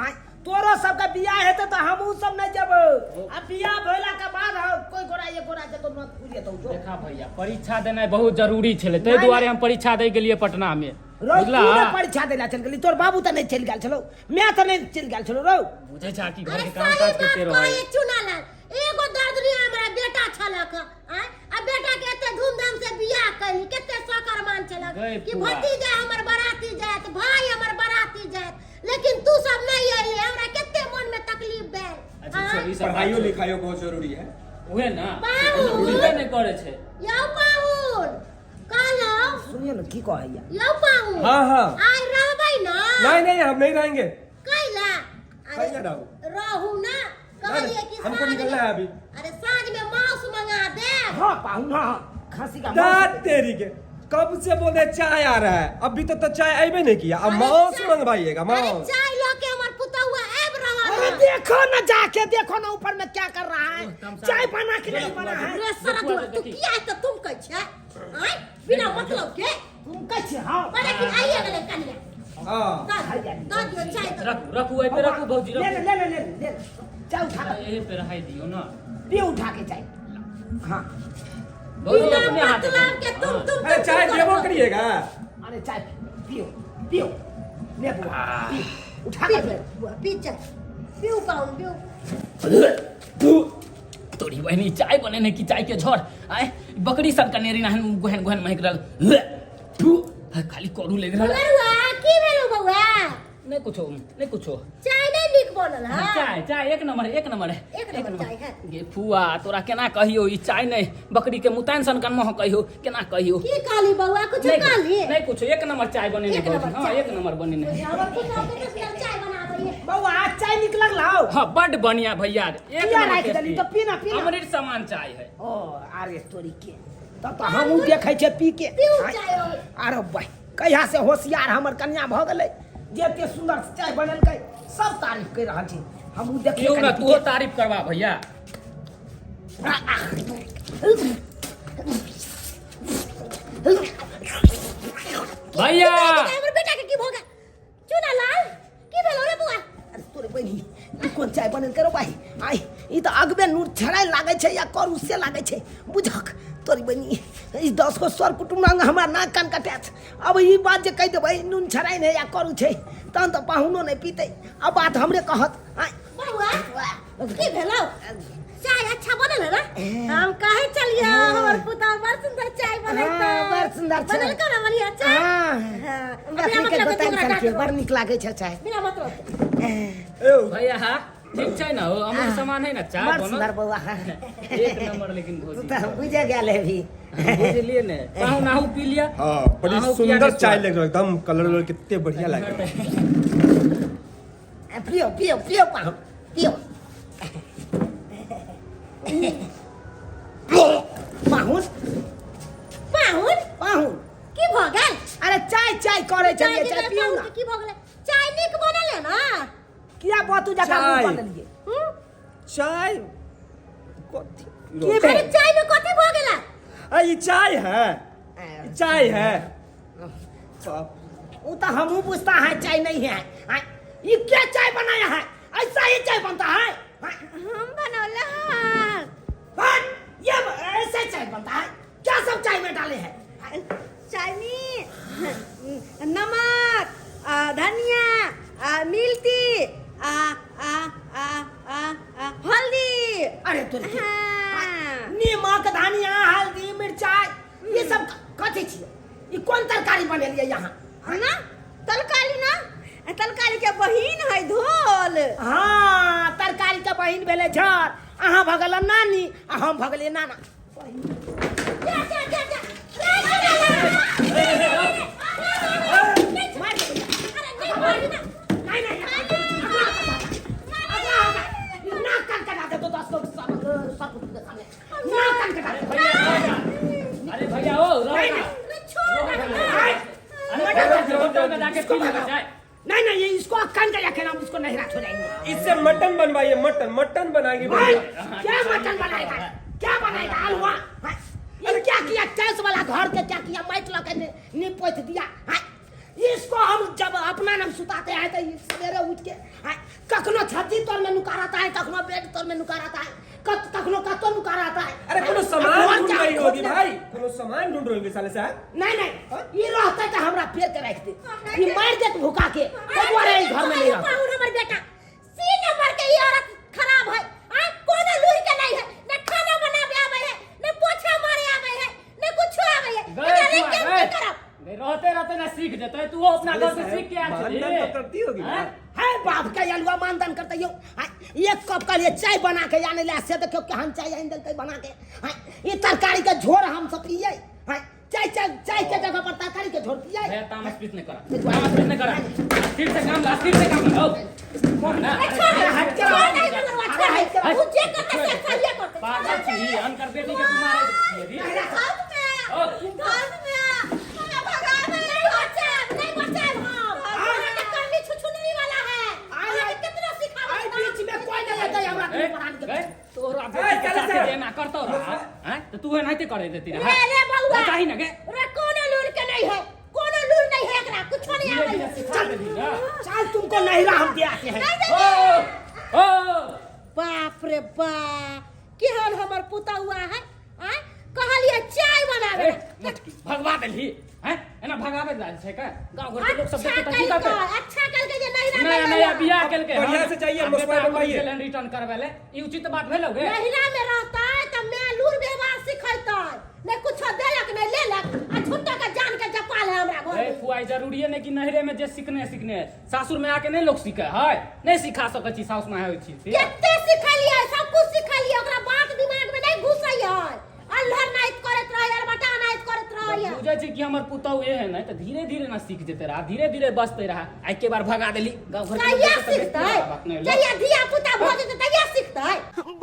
आँय, तोरो सबके बियाह हेतै तऽ हमहूँ सब नहीं जेबै। आ बियाह भेला के बाद कोई गोरा एक गोरा जेतौ न पूजेतौ जो। देखा भैया परीक्षा देनाइ बहुत जरूरी छलै, ताहि दुआरे हम परीक्षा दै गेलियै पटना में। रौ, बुझला? तू ने परीक्षा दै चलि गेली, तोर बाबू तऽ नहीं चलि गेल छलौ, माय तऽ नहीं चलि गेल छलौ रौ। बुझै छा कि घर अरे के काम सही काज बात करते रहै। कहै चुनालाल, एगो दर्दनी हमरा बेटा छलक आँय, आ बेटा के एते धूमधाम से बियाह कैली, कते शौक अरमान छलक गै कि फुआ। भतीजा हमर बराती जायत, भाई हमर बराती जायत, लेकिन तू सब नहीं अयली, हमरा कते मन में तकलीफ भेल। अच्छा, आँय? छोड़, ई सब बात पढ़ाइयो छोड़। लिखाइयो बहुत जरूरी है। उहे ना। पाहुन। बुझबे नहि करै छै। यौ पाहुन, कहलहुँ। सुनियो ने की कहैया। यौ पाहुन। हाँ, हाँ। आइ रहबै ना? नहीं नहीं हम नहीं रहेंगे। कैला? अरे कैला रहू? रहू ना, कहलिए कि हमको साँझ निकलना में- है अभी। अरे साँझ में मांस मंगा दे। हाँ पाहुन, हाँ, खांसी का दांत मांस। तेरी के कब से बोले चाय आ रहा है, अभी तक तो चाय आईबे नहीं किया, अब अरे मांस चाय- मंगवाइएगा, अरे मांस। चाय लो के हमर पुतौआ आबि रहल अरे है। देखो ना, जाके देखो ना ऊपर में क्या कर रहा है, तमसा- चाय बना के नहीं बना है। रे सारा तू किया है तो तुम कहै छै आँय बिना मतलब के तुम कहै छी? हाँ। बड़ा कि आइए गेलै कनिया। हाँ। दऽ दियौ, दऽ दियौ चाय दऽ दियौ। रखू रखू एहि पे रखू भौजी, ले रखू। ले ले ले ले ले चाय उठा के। एहि पे रहै दियौ ना। दे उठा के चाय। हाँ। भौजी बिना अपने हाथ मतलब के तुम तुम अरे तुम चाय तुम देबो करो। करिएगा। अरे चाय पियो पियो ले बुआ, पियो उठा के पी दे। बुआ, पी चाय पिउ पाहुन पिउ। तोरी बहिनी चाय बनेने की चाय के झोर आय बकरी सन कनेरी नाहन गोहन गोहन महक रहल। खाली करू लग रहल। बरुआ की भेलौ बौआ? नहीं कुछो, नहीं कुछो। चाय नहीं नीक बनल है? चाय चाय एक नंबर, एक नंबर है। एक नंबर चाय है। गे फुआ तोरा केना कहियो ई चाय नहीं बकरी के मुतान सन कन मह कहियो, केना कहियो? की कहली बौआ, कुछ नहीं कहली? नहीं कुछो, एक नंबर चाय बनेने एक भौजी। नंबर हाँ, चाय। एक नंबर बनेने। हमर पुतहु के सुंदर चाय बनाबैये। बौआ चाय निक लगलौ? हाँ बड बढ़िया भैया, एक किया नंबर राखि देली? टेस्टी। तो पीना, पीना। अमृत समान चाय है। ओ अरे तोरी के तब तो हमहूँ देखै छियै पी के। पीऊ चाय हो। अरे भाई कहिया से होशियार हमर कन्या भऽ गेलै, जे एते सुंदर से चाय बनेलकै, सब तारीफ करि रहल छै। हमहूँ देखियै क्यों ना कनि पी तू के। तारीफ करबा भैया। भैया हमर बेटा के की भऽ गेल? चुना लाल की भेलौ रे बौआ? अरे तोरे बहिनी ई कोन चाय बनेलकै रे भाई? आइ ई तऽ अगबे नूर छड़ाइ लागै छै या करू से लागै छै बुझक। तोरी बहिनी ई 10 गो सर कुटुम्ब रंग हमरा नाक कान कटायत। अब ई बात जे कहि देबै नून छड़ाइ नहि या करू छै तहन तऽ पाहुनो नहि पीतै, आ बात हमरे कहत। आइ बौआ की भेलौ? चाय अच्छा बनल है ना? हम कहे चलिए हमर पुतहु बड़ सुंदर चाय बनैतौ। हाँ, बड़ सुंदर चाय। बनलकौ ना बढ़िया चाय? हाँ। हाँ। बकरी बिना के मतलब के गोतान झगड़ा सन के काटो। बड़ नीक लागै छै चाय। बिना मतलब के। ए भैया हाँ ठीक छै ना, अमृत समान है ना चाय बड़ बनल। सुंदर बौआ। एक नंबर। लेकिन तू भौजी तऽ बुझे गेल हेबी। बुझलिए ने, पाहुन आहू पी लिया। हाँ बड़ी आहू पिया सुंदर के चाय स्वाद। लग रहा है, एकदम कलर वलर कितने बढ़िया लग रहा है। पियो पियो पियो पाहुन पियो पाहुन। पाहुन पाहुन की भऽ गेल? अरे चाय चाय करै चाय छलियै, के चाय पियौ पाहुन ना। के की भऽ गेलै? चाय नीक बनल है ना? किया बतू जकाँ मुँह चाय। बनेलियै? चाय कथी? की अरे भेल? चाय में कथी भऽ गेलै? आ ई चाय है, ई चाय है। बाप। वो तो हमहूँ पूछता है चाय नहीं है। हाँ, ये क्या चाय बनाया है? ऐसा ही चाय बनता है? हाँ, हम बनौला हन। हट! देलखिन। हाँ। नीमक धनिया हल्दी मिरचाई ये सब कथी छियै ई कोन तरकारी बनेलियै यहाँ ना तरकारी ना तरकारी के बहिन है धोल हाँ तरकारी के बहिन भेलै झर अहाँ भऽ गेल नानी आ हम भऽ गेलियै नाना जा जा जा जा मार देबै। अरे नहीं मारी ना नहीं नहीं अगला होगा नाक कान कटा दे तो 10 लोग सब सब के सामने नाक कान कटा दे अरे भैया ओ रहो नहीं ना। नहीं छोड़ ना अरे भैया, होटल में जाके पी लेना चाय नहीं नहीं ये इसको कान का रखे हम इसको नहीं छोड़ेंगे इससे मटन बनवाइए मटन मटन बनाएंगे भाई भैया क्या मटन बनाएगा क्या बनाएगा हलवा हाँ? ये क्या किया टाइल्स वाला घर के क्या किया माइट लगा के नीप पोत दिया हाँ? इसको हम जब अपना नाम सुताते हैं तो ये सवेरे उठ के हाँ, कखनो छज्जी तर में नुकाराता है कखनो बेड तर में नुकाराता है कखनो कतो नुकाराता है अरे कोनो हाँ? सामान घर ढूंढ के रही होगी खोजने- भाई कोनो सामान ढूंढ रही होगी साले साहब नहीं नहीं ये रहता तो हमरा पेड़ के रख दे ये मार देत भूखा के तो दुआरे ई घर में नहीं रहता पाहुन हमर बेटा सी नंबर के ई औरत खराब है आ कोनो लूर के नहीं है न खाना बनावे आवे है न पोछा मारे आवे है न कुछ आवे है गए एकरा तू रे के गए। हम की करब नहीं रहते रहते ना सीख जेतै तू अपना घर से सीख के आयल छली। मानदान तो करती होगी ना। हैं? है बाप के अलुआ मानदान करते यो हाँ, एक कप का लिए चाय बना के आने ला से देखियो केहन चाय आनि देलकै बना के हाँ, ये तरकारी के झोर हम सब पिए हाँ, चाय चाय चाय के जगह पर तरकारी के झोर पिए भैया तामस पीस नहीं करा तामस पीस नहीं करा स्थिर से काम ला स्थिर से काम ला ओ ना छोड़ हट जा। छोड़ नहीं मनवा छोड़ अरे हट जा। तू जे करते से सही करते पागल छी अनकर बेटी के तू मारे यदि घर में ओ घर में हमरा भगावे नहीं बचाब नहीं बचाब हम हमरा के करनी छुछुनरी वाला है आय, अहाँ के कितना सिखाबै आई बीच में कोई नहीं लेते हमरा ए, परान के गए, तोरा ए, बेटी के चल, साथे चल। जे एना करतौ रहा हैं त तू एनाहिते करे देती रहा रे रे बउआ चाही ना गे रे कोनो लूर के नहीं है कोनो लूर नहीं है एकरा कुछो नहीं धीरे आवे धीरे है सिखा देली ना चल तुमको नहिरा हम दे आते हैं ओ ओ बाप रे बाप केहन हमर पुतहुआ है आय कहलिए चाय बनावे ए, मोटकी भगवा देलही हैं एना भगावे जाइ छै का गांव घर के लोग सब अच्छा देखते त की कल कहतै अच्छा कल के जे नहिरा नया में नया बियाह केलकै बढ़िया से चाहिए, मसुआ बनवाइए। रिटर्न करबै ले ई उचित बात भेलौ गे नहिरा में रहता त मैं लूर व्यवहार सिखैतै नहीं कुछो देलक नहीं लेलक आ झूठो के जान के जपाल है हमरा घर ए में फुआई जरूरी नहीं कि नहरे में जे सीखने सीखने सासुर में आके नहीं लोग सीखे है नहीं सिखा सकै छी सासुर में होइ छी से। कते सिखलिए सब कुछ सिखलिए ओकरा बात दिमाग में नहीं घुसै है अल्हर नाइत करैत रहै अरबटा नाइत करैत रहै बुझै छी कि हमर पुतहु एहन है तऽ धीरे धीरे ना सीख जेते रहा धीरे धीरे बसते रहा आ एके बार भगा देली गाँव घर के लोग कहिया देखते तऽ सिखतै बेइज्जती वाला बात नहि होलै। जहिया धिया पुता भऽ जेतै तहिया सिखतै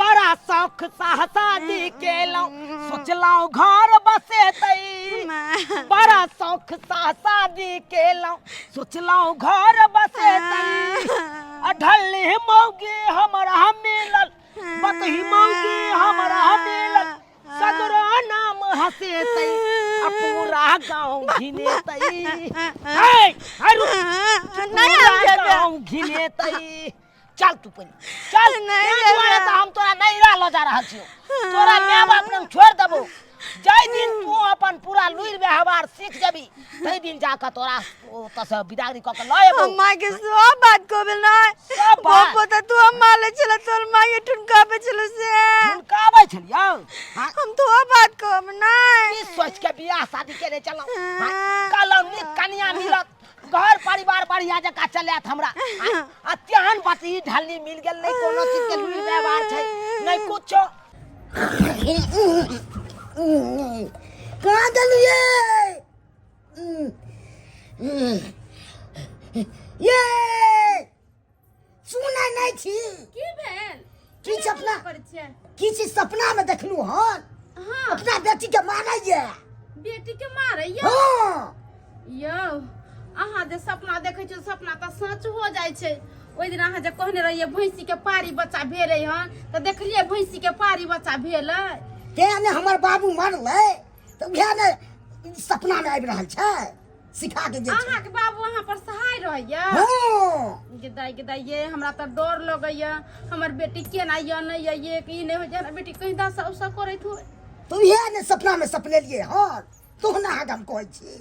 बड़ा शौख शादी केलहुँ सोचलहुँ घर बसेतै बड़ा शौख शादी केलहुँ सोचलहुँ घर बसेतै अढल्ली मौगी हमरा मिलल बतही मौगी हमरा मिलल सगरो नाम हसेतै आ पूरा गाँव घिनेतै हे हे रुक नहीं पूरा हम जेबै। गाँव घिनेतै चल तू पहिले चल नहीं तें दुआरे जेबै। तऽ हम तोरा नहीं रह जा रहल छियौ तोरा माय बाप लग छोड़ि देबौ जाहि दिन तू अपन पूरा लुरि व्यवहार सीख जेबी ताहि दिन जाकऽ तोरा ओतऽसँ बिदागरी कऽ के लऽ एबौ हम माँ के सब बात कहबे ना सब बात? बाप तो तू हम माले चला तोर माँ के ठुनकाबे चलो से हुनकाबै छलियौ हाँ? हम तो बात कहब ना की सोच के बियाह शादी केने चलौ हाँ? कहलहुँ नीक कनिया मिलत घर परिवार बढ़िया जकाँ चलत हमरा हाँ? आ तेहन बतही ढल्ली मिल गेल नहि कोनो चीज के लुरि व्यवहार छै नहि कुछो कहाँ गेलियै ये सुनै नहि छी की भेल की सपना करै छियै की चीज सपना में देखलू हन हाँ अपना बेटी के मारैया बेटी के मारैया हाँ यौ अहाँ जे सपना देखै छियै सपना तऽ सच हो जाइ छै ओहि दिन अहाँ जे कहने रहियै भैंसी के पारी बच्चा भेलै हन तऽ देखलियै भैंसी के पारी बच्चा भेलै तें ने हमर बाबू मरलै तऽ उएह ने सपना में आबि रहल छै सिखा के जे छै अहाँके बाबू अहाँ पर सहाय रहैया हाँ गे दाइ गे दाइ ये हमरा तऽ डर लगैया हमर बेटी केना यऽ नहि यऽ ये कि ई नहि होइ छै हमरा बेटी कहीं दशा उसा करैत होय तऽ उएह ने सपना में सपनेलियै हन तोहना अहाँके हम कहै छी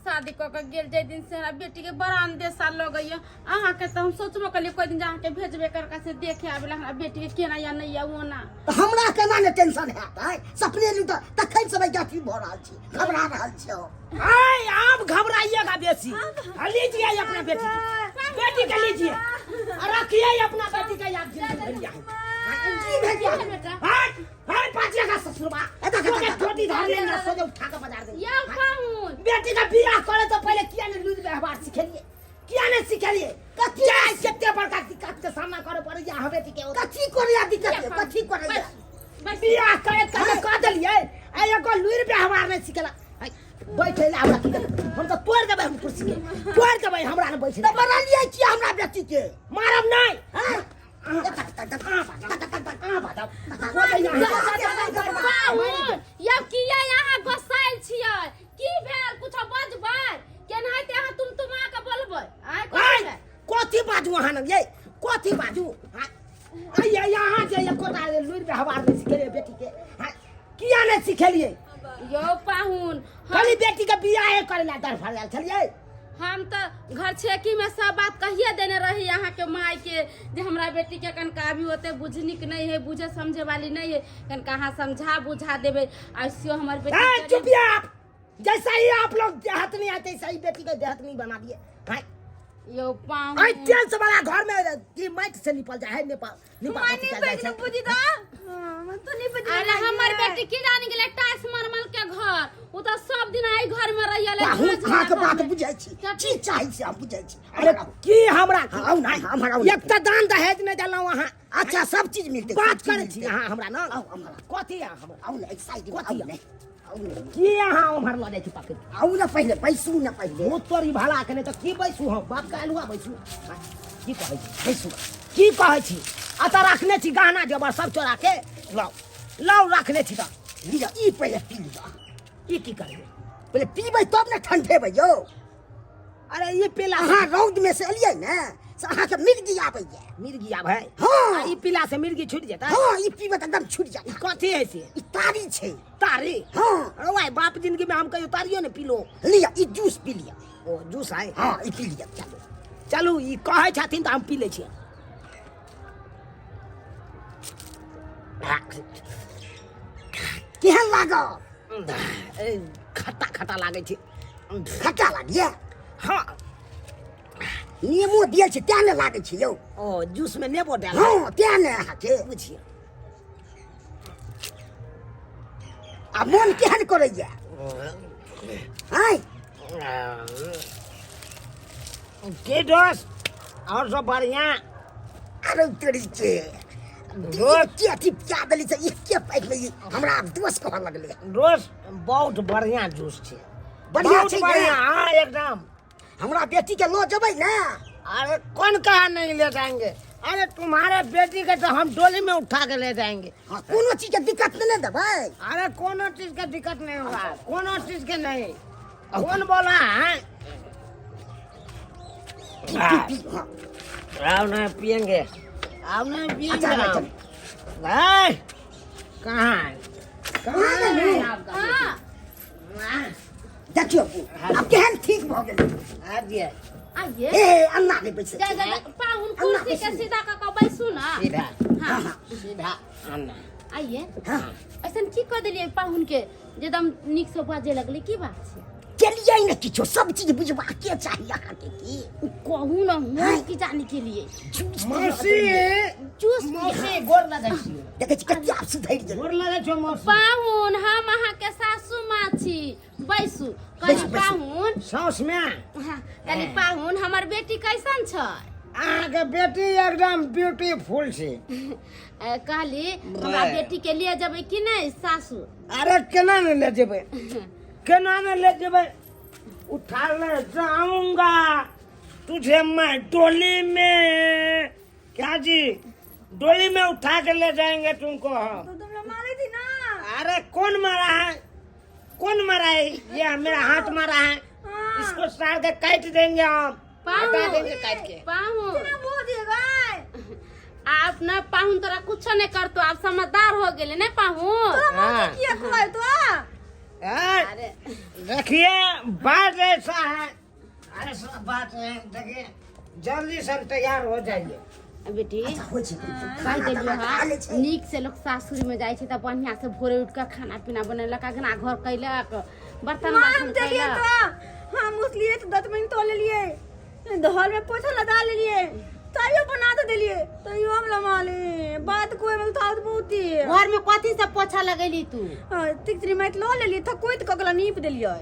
शादी कऽ के गेल जाहि दिन से हमरा बेटी के बड़ा अंदेशा लगैया। अहाँके तऽ हम सोचबो कलियै कोई दिन जे अहाँके भेजबे करका से देखे आबे ला हमरा बेटी के केना या नहीं या ओना। तऽ हमरा केना ने टेंशन हैत आँय? सपने लू तऽ तखन से अथी भऽ रहल छी, घबरा रहल छी हम। आय आप घबराइएगा बेसी। आ लीजिए अपना बेटी के, बेटी के लीजिए और रखिए अपना बेटी के। आप जिंदगी भर यहाँ। की भेल बेटा? हट हट पाचिएगा ससुरबा, सोचे ठोटी धर लेना, सोचे उठा के बाजार दे। यौ पाहुन, बेटी का बियाह करे तो पहले किया ने लूज व्यवहार सिखेलिए, किया ने सिखेलिए? कथी? जाय कते बड़का दिक्कत के सामना करे पड़े या बेटी के। कथी करैया दिक्कत? कथी करैया? बस बियाह करे करे कह देलिए, आ एगो लूर व्यवहार नहीं सिखेला। आय, बैठे ला हमरा की करबै? हम तो तोड़ देबै, हम कुर्सी के तोड़ देबै, हमरा ने बैठे तऽ मरलियै किया हमरा बेटी के? मारब नहीं। आँय? पाहुन यौ, किया अहाँ गोसाइल छियै? की भेल? कुछो बजबै केनाहिते अहाँ तुम तुमा के बोलबै आय? कथी भेल? कथी बाजू अहाँ लग ये? कथी बाजू? आइए यहाँ जे एकोटा लूर व्यवहार नहीं सिखेलिए बेटी के। हाँ, किया नहीं सिखेलिए यौ पाहुन? खाली बेटी के बियाह करे ला डर फड़ल छलिए। हम तऽ घर छेकी में सब बात कहिए देने रही अहाँ के माय के जे हमरा बेटी के कनका अभी ओते बुझनिक नहीं है, बुझे समझे वाली नहीं है, कनका अहाँ समझा बुझा देबै। आ से हमर बेटी ए, गरीब- चुपिए आप। जैसा ही आप लोग देहात नहीं आते, ऐसा ही बेटी के देहात नहीं बना दिए। हाँ, यौ पाहुन, आई टेंस वाला घर में की माइट से निपल जाए है, नेपाल निपल माय नहीं बैठ बुझी दा तो नहीं बुझी। अरे हमर बेटी की जानी गेलै टाइस मरमल के घर, उ तऽ सब दिन एहि घर में रहिए। पाहुन, अहाँके बात बुझै छी, की चाहै छी हम बुझै छी। अरे की हमरा आउ ने, हमरा आउ ने। एक तऽ दान दहेज नहीं देलहुँ अहाँ। अच्छा, सब चीज मिलतै, बात सब चीज करै छी मिलतै। अहाँ हमरा ना आउ हमरा। कथी अहाँ हमरा? आउ ने, एक साइड में कथी? आउ ने, आउ ने। की अहाँ उम्हर लऽ जाइ छी पकड़? आउ ने पहिले, बैसू ने पहिले। मुँह तोरी भला के नहीं तऽ की बैसू हम? बाप के आलुआ बैसू? हाँ, की कहै छी? बैसू। की कहै छी? अतऽ रखने छी गहना जेवर सब चोरा के लाउ लाउ, रखने छी तऽ लिअ, ई पहिले पी लिअ। ई की करबै? पहिले पीबै तब ने ठंडेबै यौ। अरे ई पीला अहाँ रौद में से एलियै ने से अहाँके मिर्गी आबैया। मिर्गी आबै? हाँ। आ ई पीला से मिर्गी छूटि जेतै? हाँ, ई पीबै तऽ एकदम छूटि जायत। ई कथी है से? ई तारी छै। तारी? हाँ। अरे भाई बाप, जिंदगी में हम कहियो तारियो ने पीलो। लिअ, ई जूस पी लिअ। ओ जूस है? हाँ, ई पी लिअ। चलू चलू, ई कहै छथिन तऽ हम पी लै छियै। केहन लागल? ए, खट्टा खट्टा लागै छै। खट्टा लागिए? हाँ। नेबो दिए छै तें ने लागै छै यौ। ओ जूस में नेबो डाल? हाँ, तें ने अहाँके। बुझिए आ मोन केहन करैया? आँय के दोस्त, और सब बढ़िया? अरे तोरी के दोस्त के अथी पिया देली से एके पैक में ई हमरा आब दोस्त कहऽ लगलै। दोस्त, बहुत बढ़िया जूस छै। बढ़िया बहुत छै ने? बढ़िया, हाँ एकदम। हमरा बेटी के लऽ जेबै ने? अरे कौन कहा नहीं ले जाएंगे? अरे तुम्हारे बेटी के तो हम डोली में उठा के ले जाएंगे। हाँ, कोनो चीज के दिक्कत नहीं देबै। अरे कोनो चीज के दिक्कत नहीं होगा, कोनो चीज के नहीं। कौन बोला है? पी पी पी, हाँ। अब नहीं पियेंगे, अब नहीं पियेंगे। अच्छा, हम। ए, कहाँ है? कहाँ है? हाँ। देखियौ आब केहन ठीक भऽ गेलै। आबिए। आइए। ए अन्ना नहि बैसै जा छै। जा जा, पाहुन कुर्सी के सीधा कऽ के बैसू ना। सीधा। हाँ। सीधा अन्ना। आइए। हाँ। ऐसन की कऽ देलियै पाहुन के जे एकदम नीक से बाजे लगलै? की बात छै? केलियै ने किछो, सब चीज बुझबाके चाही अहाँके। की कहू ना, हम की जाने के लिए। जूस मौसी। जूस। मौसी, गोर लगै छी। देखै छी कते आब सुधरि गेलै। गोर लगै छौ मौसी। पाहुन, हम अहाँके सासू माँ छी, बैसू कनी। बैसू, बैसू। पाहुन। साउस में। हाँ, कनी पाहुन, हमर बेटी कैसन छै? अहाँके बेटी एकदम ब्यूटीफुल छै। ए, कहली हमरा बेटी के लिए जेबै कि नहि सासू? अरे केना ने ले जेबै, केना ने ले जेबै? उठा ले जाऊंगा तुझे मैं डोली में। क्या जी, डोली में उठा के ले जाएंगे तुमको हम। तो तुम लोग मारे थी ना? अरे कौन मारा है, कौन मारा है? ये मेरा हाथ मारा है। इसको सार के काट देंगे हम, हटा देंगे काट के। पाहुन। वो देगा। आप न पाहुन, तोरा कुछो नहीं करतो, आप समझदार हो गेले ने पाहुन। हाँ। किया खुआई तो? अरे देखिए बात ऐसा है, ऐसा बात है, देखिए जल्दी से हम तैयार हो जाइए। बेटी होइ छै कहि देलियौ खा हँ, लै छै। नीक से लोक सासुर में जाइ छै तऽ बढ़िया से भोरे उठि कऽ खाना पीना बनेलक, अगना घर कैलक, बर्तन माँ, बासन हम देलियै कैलक। तऽ हम उठलियै तऽ 10 मिनट तो लेलियै, हॉल में पोछा लगा लेलियै, तैयो बना दे देलियै, तैयो हम लमा ले बात कोई में था बहुत ही। घर में कथी से पोछा लगेली तू? तिकरी माटि लऽ लेलियै, थकुइत कऽ ओकरा नीप देलियै।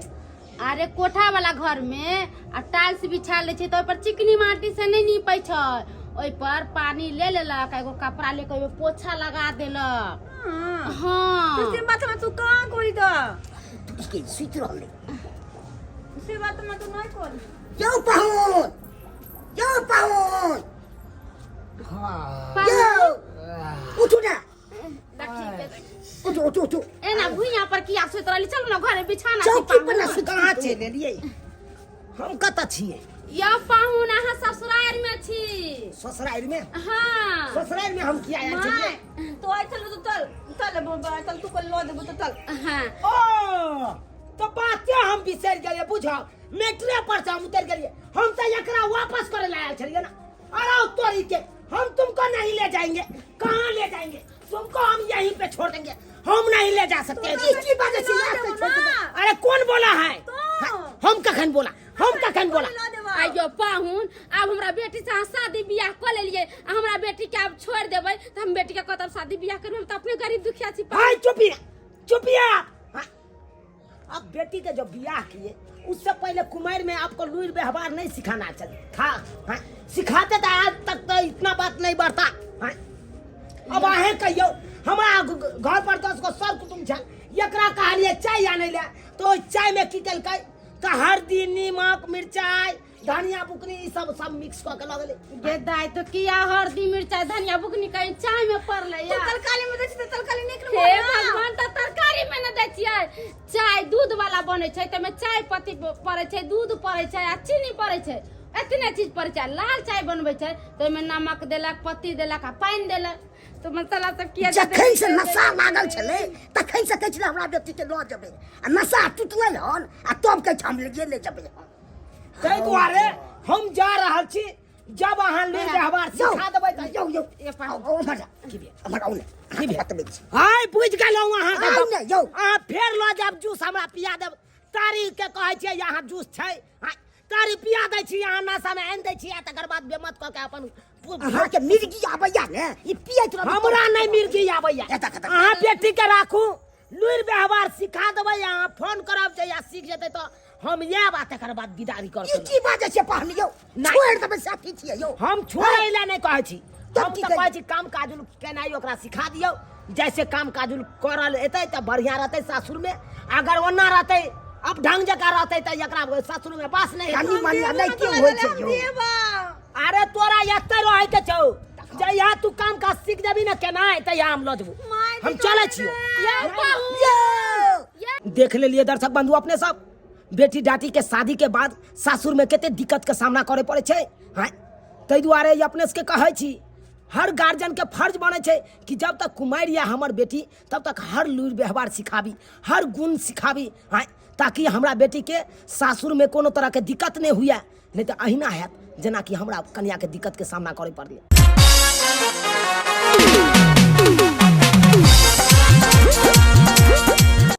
अरे कोठा वाला घर में आ टाइल्स बिछा लै छै तऽ ओहि पर चिकनी माटी से नहि नीपै छै, ओहि पर पानी ले लेलक, एगो कपड़ा लेके ओहिमे पोछा लगा देलक। हाँ। हाँ। से बात में तू कहाँ कोई तऽ के सुति रहलै। से बात में तू नहीं कोई। यौ पाहुन, यौ पाहुन, हाँ। यौ उठू ना, देखी, उठू उठू उठू। एना भुइयां पर किया सुति रहली? चलू ना घरे बिछाना छै। चौकी पर ना पाहुन। सुति। कहाँ चलि एलियै हम? कतऽ छियै? यौ पाहुन, अहाँ ससुरारि में छी। ससुरारि में? हाँ। ससुरारि में हम किया आयल छलियै? तो आइ चल, तो चल चल बाबा, चल तू कल लऽ देबो तो चल। हाँ। ओ तो बाते हम बिसरि गेलियै, बुझौ मेट्रे पर से हम उतरि गेलियै। हम तऽ एकरा वापस करे ला आयल छलियै ना। अरे तोरी के, हम तुमको नहीं ले जाएंगे। कहाँ ले जाएंगे तुमको? हम यहीं पे छोड़ देंगे, हम नहीं ले जा सकते। ई की बाजै छी? यार, से छोड़ देबै। अरे कौन बोला है? हम कखन बोला? हम कखन बोला? लऽ देबो। आइयो पाहुन, आब हमरा बेटी से अहाँ शादी बियाह कऽ लेलियै आ हमरा बेटी के आब छोड़ि देबै तऽ हम बेटी के कतऽ शादी बियाह करबै? हम तऽ अपने गरीब दुखिया छी। भाई चुपिया चुपिया। हाँ। अब बेटी के जो बियाह किए उससे पहले कुमार में आपको लूर व्यवहार नहीं सिखाना चाहिए था? हाँ? सिखाते तो आज तक तो इतना बात नहीं बढ़ता। हाँ? अब अहें कहियो, हमरा घर पर 10 गो सर कुटुम छल, एकरा कहलिए चाय आनै ले तो ओहि चाय में की केलकै तऽ हरदी, नीमक, मिरचाई, धनिया बुकनी ई सब सब मिक्स कऽ के लगलै। गे दाइ, तो किया हरदी, मिरचाई, धनिया बुकनी कहीं चाय में पड़लै? तू या तरकारी में दै छी तऽ तरकारी नीक हे ने बनत। भगवान, तऽ तरकारी में ने दै छियै। चाय दूध वाला बनै छै, तमे चाय पत्ती पड़ै छै, दूध पड़ै छै आ चीनी पड़ै छै, एतने चीज पड़ै छै। आ लाल चाय बनबै छै तऽ ओहिमे नमक देलक, पत्ती देलक आ पानि देलक, तऽ मसाला सब किया दे जखन से देलक? नशा लागल छलै तखन से कहै छलै हमरा बेटी के लऽ जेबै, आ नशा टूटलै हन आ तब कहै छै हम ले ले जेबै हम। ताहि दुआरे हम जा रहल छी। जब अहाँ लूर व्यवहार सिखा देबै तऽ यौ यौ, आउ आउ, उम्हर जा, उम्हर आउ ने, अहाँके बतबै छी। हाय, बुझि गेलहुँ अहाँके। आउ ने यौ। अहाँ फेर लऽ जायब जूस, हमरा पिया देब। तारी के कहै छियै यहाँ जूस छै, हाँ, तारी पिया दै छी अहाँ, नशामे आनि दै छी आ तकर बाद बेमत कऽ के अपन अहाँके मिर्गी आबैया ने ई पियैत रहबै। हमरा नहि मिर्गी आबैया। एतऽ कतऽ? अहाँ बेटी के राखू, लुरि व्यवहार सिखा देबै। अहाँ फोन करब, जहिया सीख जेतै तऽ हम आयब आ तकर बाद विदारी कर। ई की बाजै छियै पाहुन यौ? नहि। छोड़ि देबै साथी छियै यौ। हम छोड़ै लए नहि कहै छी। तब हम की तऽ करी? कहै छी काम काजुल केनाइ ओकरा सिखा दियौ। जैसे काम काजुल करल एतै तऽ बढ़िआँ रहतै सासुरमे। अगर ओना रहतै, अब ढंग जकाँ रहतै तऽ एकरा सासुरमे बास नहि हेतै। कनी मनी नहि की होइ छै यौ? अरे तोरा एतै रहै के छौ। जहिया तू काम काज सीख जेबी ने केनाइ, तहिया हम लऽ जेबौ। हम चलै छियौ। यौ। देख लेलिए दर्शक बंधु अपने सब, बेटी डाटी के शादी के बाद सासुर में कते दिक्कत के सामना करे पड़े छै। हाँ, ताहि दुआरे ई अपने सबके कहै छी, हर गार्जियन के फर्ज बनै छै कि जब तक कुमारि या हमर बेटी तब तक हर लूरि व्यवहार सिखाबी, हर गुण सिखाबी। हाँ, ताकि हमरा बेटी के सासुर में कोनो तरह के दिक्कत नहि हुए, नहि तऽ अहिना हैत जेनाकि हमरा कनिया के दिक्कत के सामना करे पड़लै।